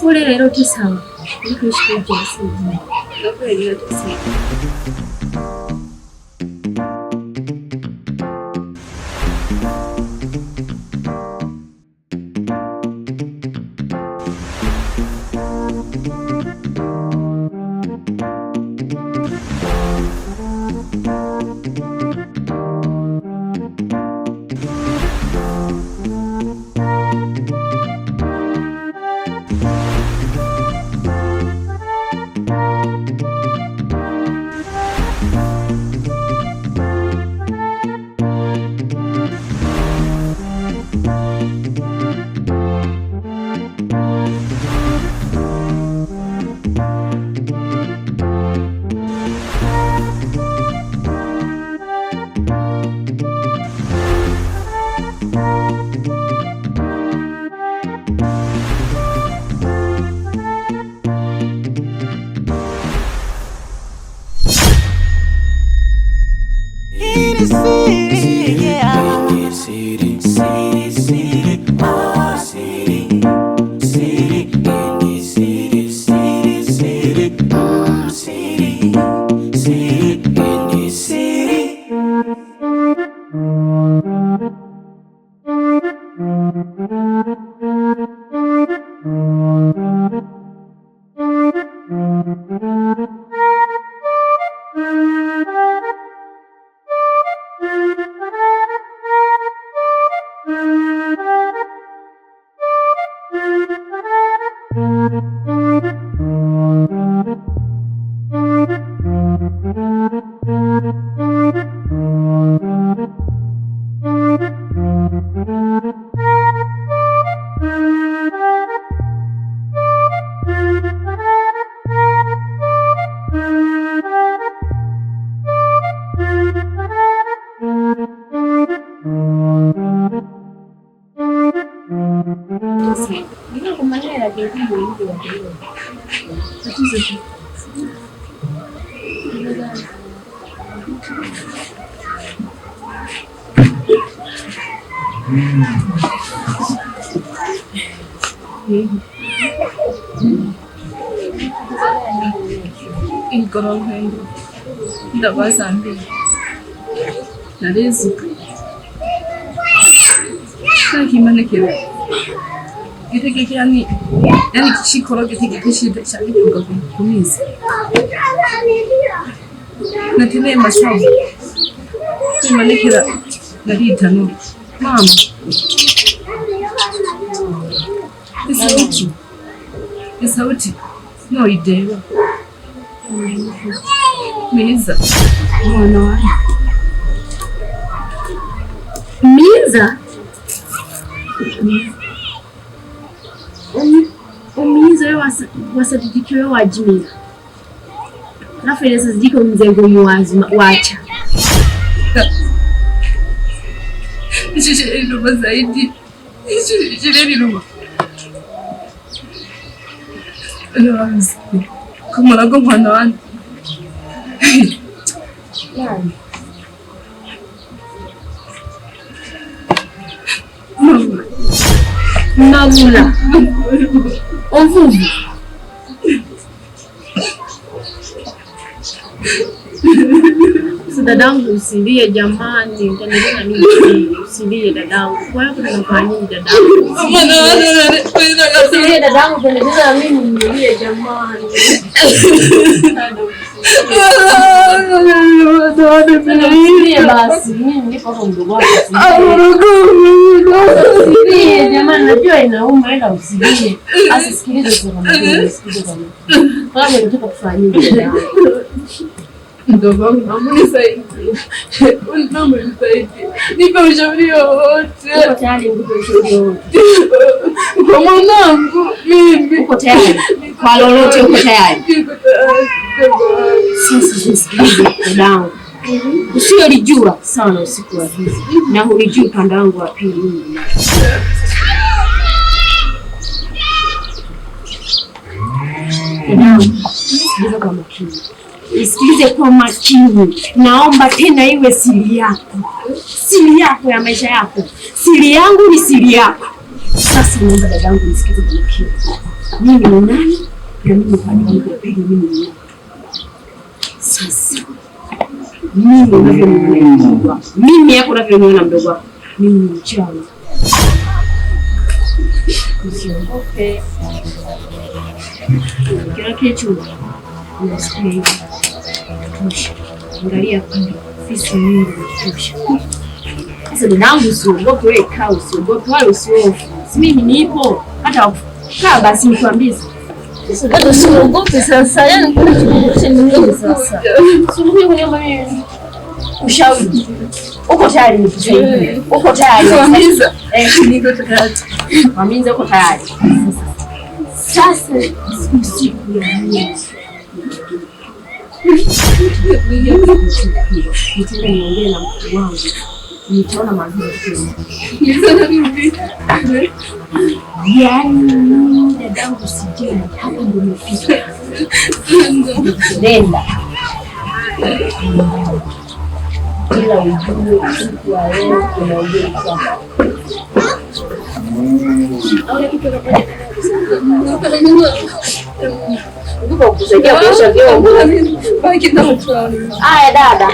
Ule lero tusawa uri. Igorohendo ndabazambiye narizuka nakimanekera gitegeke yani yani chikoro gitegeke shida chakiduka kumizi nateneye mashavu kimanekera naritano mama isauti isauti noideba Miza mwana wangu Miza Umiza we wasadidikiwe wajimira alafu ile mzengo muwazi wacha Niluma zaidi niluma kumurago mwana wangu Mabula ovuvu dadangu, usilie jamani, utaniona mimi. Usilie dadangu, kwa hiyo tunafanya nini dadangu? Usilie dadangu, pendeza na mimi nilie jamani. Usilie basi, mimi nipo hapo mdogo wako. Usilie jamani, najua inauma ila usilie. Asisikilize sana, usikilize sana. Kwa hiyo nataka kufanya nini dadangu? Mdogo wangu, naomba unisaidie. Naomba unisaidie. Nipe ushauri wowote. Uko tayari nikupe ushauri wowote? Kwa mwanangu mimi. Uko tayari? Kwa lolote uko tayari? Niko tayari. Sasa nisikilize dadangu. Usiyolijua sana usiku wa hizi na hulijui upande wangu wa pili mimi. Dadangu, sikiliza kwa makini. Nisikilize kwa makini. Naomba tena iwe siri yako. Siri yako ya maisha yako. Siri yangu ni siri yako. Sasa naomba dadangu nisikilize kwa makini. Mimi ni nani? Na mimi upande wangu wa pili mimi ni nani? Sasa mimi unavyoniona mdogo wako, mimi yako unavyoniona mdogo wako, mimi ni mchawi. Usiogope. Kila kitu unasikia hivi. Tosha. Angalia kule, fisi nyingi zinatosha. Sasa dadangu, usiogope, wewe kaa, usiogope wala usihofu. Si mimi nipo, hata kaa basi nikwambie. Bado usiogope sasa. Yaani kuna kitu nini sasa? Usiogope kuniomba mimi ushauri. Uko tayari nikusaidie? Uko tayari? Wamiza. Niko tayari. Wamiza, uko tayari? Sasa usiku ya leo nitaenda niongee na mkuu wangu, nitaona maagizo tena. Yaani dadangu, sijali, hapa ndo nimefika. Nenda ila ujue usiku wa leo kuna ugeni kwako. Kusaidia kuosha vyombo. Haya dada,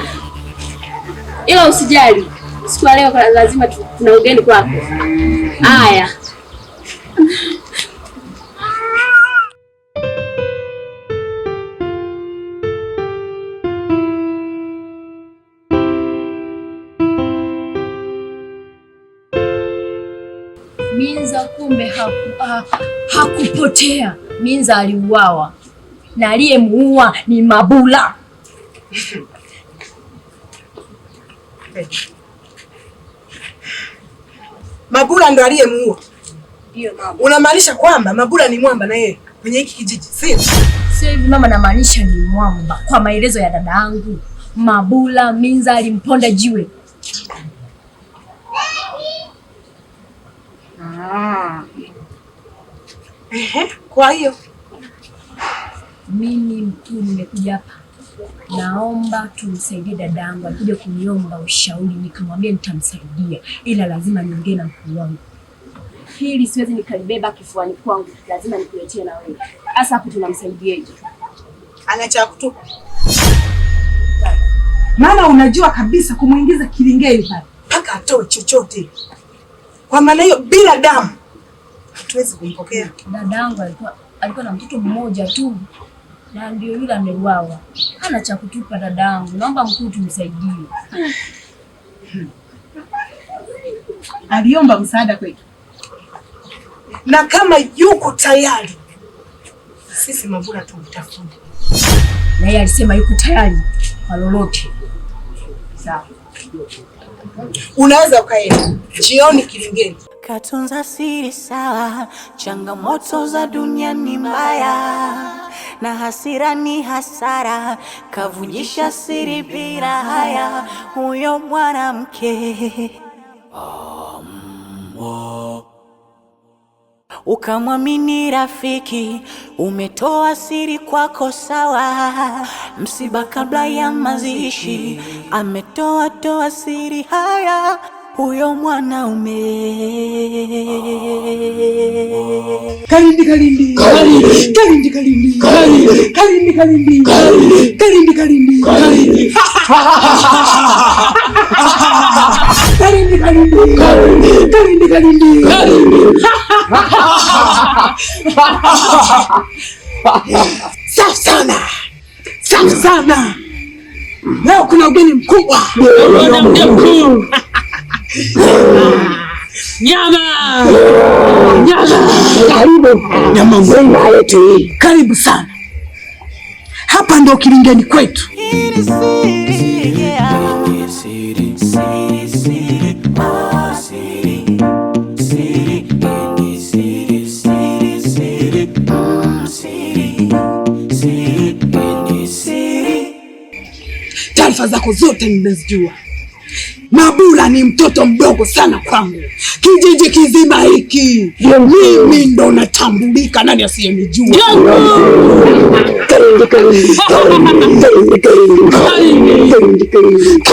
ila usijali, siku ya leo lazima tuna ugeni kwako. Haya. Minza kumbe hakupotea. Minza aliuawa na aliyemuua ni Mabula. Mabula ndo aliyemuua. Ndio mama. Unamaanisha kwamba Mabula ni mwamba na yeye kwenye hiki kijiji, sio? Sio hivi mama, namaanisha ni mwamba. Kwa maelezo ya dada yangu, Mabula Minza alimponda jiwe. Ehe, kwa hiyo Mimi mkuu nimekuja hapa, naomba tumsaidie dadangu. Alikuja kuniomba ushauri, nikamwambia nitamsaidia, ila lazima niongee na mkuu wangu. Hili siwezi nikalibeba kifuani kwangu, lazima nikuletee na wewe. Sasa hapo tunamsaidieje? Ana cha kutupa. Maana unajua kabisa kumuingiza kilingeni pale mpaka atoe chochote. Kwa maana hiyo bila damu hatuwezi kumpokea. Dadangu alikuwa na mtoto mmoja tu na ndio yule ameuawa. Hana cha kutupa dadangu. Naomba mkuu tumsaidie. Aliomba msaada kwetu. Na kama yuko tayari sisi Mabula tumtafute. Na yeye alisema yuko tayari kwa lolote. Sawa. Unaweza ukaenda jioni kilingeni. Katunza siri sawa, changamoto za dunia ni mbaya, na hasira ni hasara, kavujisha siri bila haya, huyo mwanamke ukamwamini rafiki, umetoa siri kwako sawa, msiba kabla ya mazishi, ametoa toa siri haya, huyo mwanaume. Kalindi kalindi kalindi kalindi kalindi kalindi kalindi kalindi kalindi kalindi kalindi kalindi kalindi. Safi sana, safi sana. Leo kuna ugeni mkubwa. Nyama! Nyama! Karibu. Nyama ngoma yetu hii. Karibu sana. Hapa ndo kilingeni kwetu. Siri, siri, siri, siri. Taarifa zako zote ninazijua. Mabula ni mtoto mdogo sana kwangu. Kijiji kizima hiki mimi ndo natambulika, nani asiyenijua? Kalindi, kalindi, kalindi, kalindi, kalindi, kalindi, kalindi,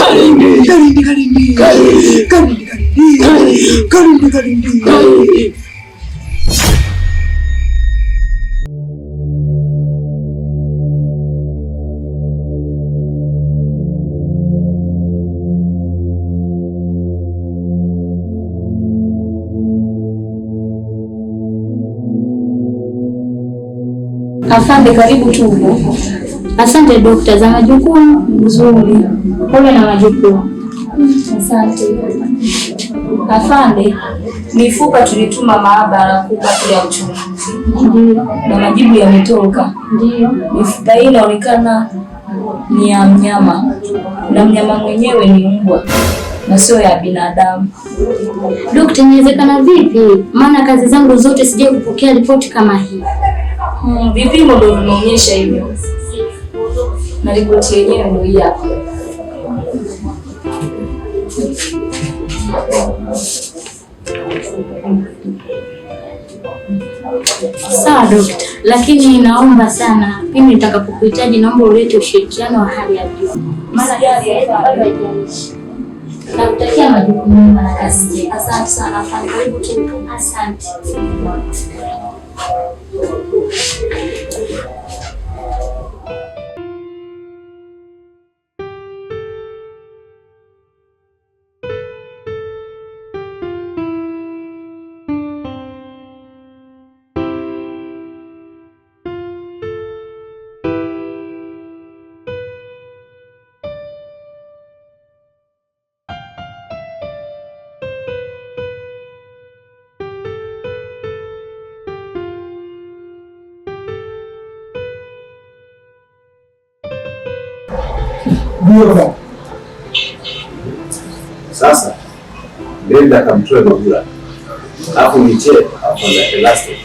kalindi, kalindi, kalindi. Afande, karibu tu. Asante dokta, za majukumu nzuri. Pole na majukumu. Asante. Afande, mifupa tulituma maabara kwa ya uchunguzi. Ndio. Na majibu yametoka. Ndio. Mifupa hii inaonekana ni ya mnyama na mnyama mwenyewe ni mbwa na sio ya binadamu. Dokta, inawezekana vipi? Maana kazi zangu zote sijawahi kupokea ripoti kama hii. Vipimo ndio vimeonyesha hivyo na ripoti yenyewe ndio hii hapa. Sawa dokta, lakini naomba sana pindi nitakapokuhitaji, naomba ulete ushirikiano wa hali ya juu, maana kazi yetu bado haijaisha. Nakutakia majukumu mema na kazi njema. Asante sana afande, karibu tu. Asante. Sasa nenda kamtoe Mabula alafu niche afanya elastic.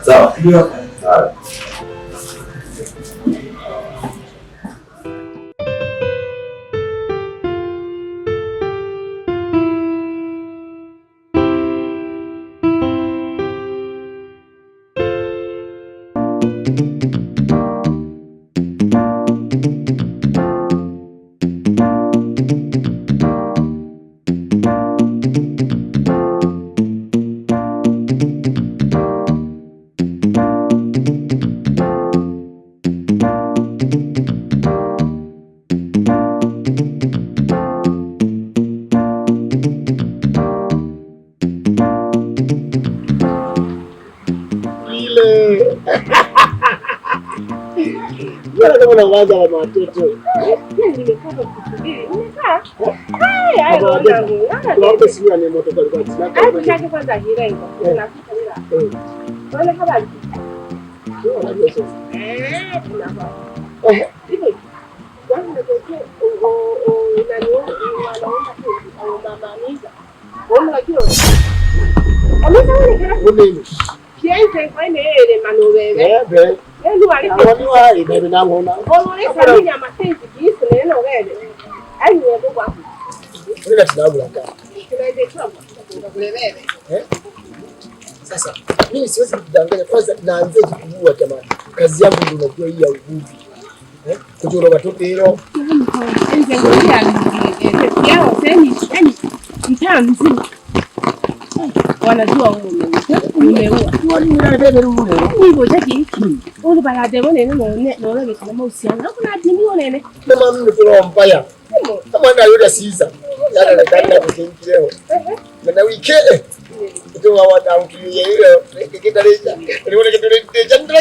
Sawa? Ndio. Sawa. Unawaza wa watoto. Sasa mimi siwezi kudanganya. Kwanza naanzeje kujua jamani? Kazi yangu ndio unajua hii ya uvuvi. Kuchora watoto hilo. Mtaa mzima wanajua umeua. Hivyo chaki. Uli balade bone ne no no no mahusiano. Kuna dini onene. Mama mimi kuna mbaya. Kama na yule siza. Yana na kanda kukinjeo. Na wike. Ndio wa ukiye ile kitareja. Ndio kitareja ndio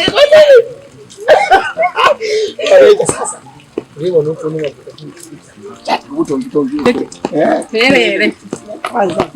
kitareja. Sasa. Ndio nuko nunga kutoki. Lele. Kwanza.